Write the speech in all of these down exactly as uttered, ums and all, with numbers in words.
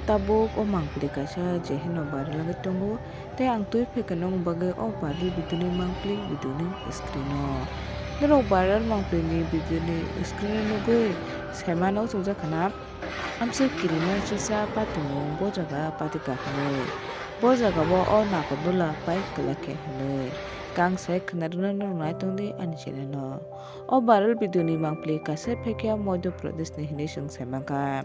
Tabuk o mangpili kaisa je heno viral wngwi tongo, tei ang twi phaikha nokni bagwi o viral video ni mangpili video ni screen o. Norok viral mangpili ni video ni screen o nugwi saimano chwngjakha na, amswk kirima chisa patimung bo jaga patika hwnwi. Bo jaga o o nakodola bai kwlai khe hwnwi. Kang sai khwnarwkno norok nai tongdi ani channel no. O viral video ni mangpili kaisa phaikha Madhya Pradesh ni hwnwi chwng saimankha.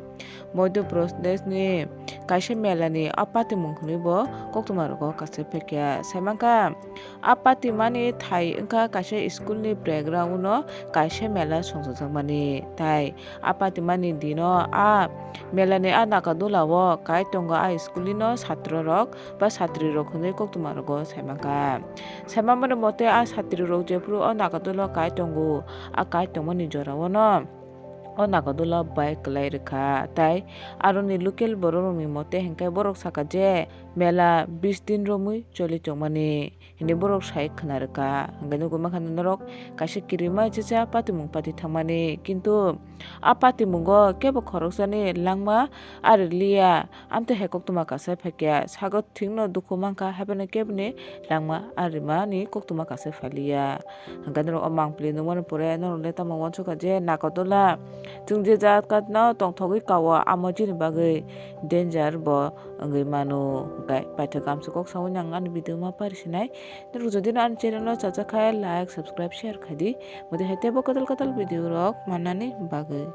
Madhya Pradesh ni kaisa mela ni a patimung hwnwi bo koktwma rogo kaisa phaikha. Saimankha, a patimani thai wngkha kaisa school ni playground no kaisa mela songjakmani. Tai a patimani dino a mela ni a nakodola o kai tongo a school ni no satro rok ba satri rok hwnwi koktwma rogo saimankha. Saimanmani mote a satri rok jephuru o nakodola kai tongo, a kai tongmani jora o no o nakodola bai kwlai rwkha, tai aroni local borok rokni mote hinkhe borok sakha je mela bis din romwi choli tongmani hinwi borok sai khwna rwkha. Hinkhe nugwi mankha norok kaisa kirima chisa patimung pati thangmani, kintu a patimungo kebo khoroksani langma ari liya. Amtwi hai koktwma kaisa phaikha, sago thwngno dukhu mankha, haphano keboni langma arimani koktwma kaisa phailiya. Hwnkhe norok o mangpili nukmani pore norokle tamo uansukha je nakodola chwng je jagano tongthogwi kao, amo chini bagwi danger bo wngwi mano. Hwnkhe paithak kamchwk kok saui nang ani video ma parisinai. Norok jodi no ani channel no chajakha, like, subscribe, share khaidi. Mode hai teibo kwtal kwtal video rok mannani bagwi.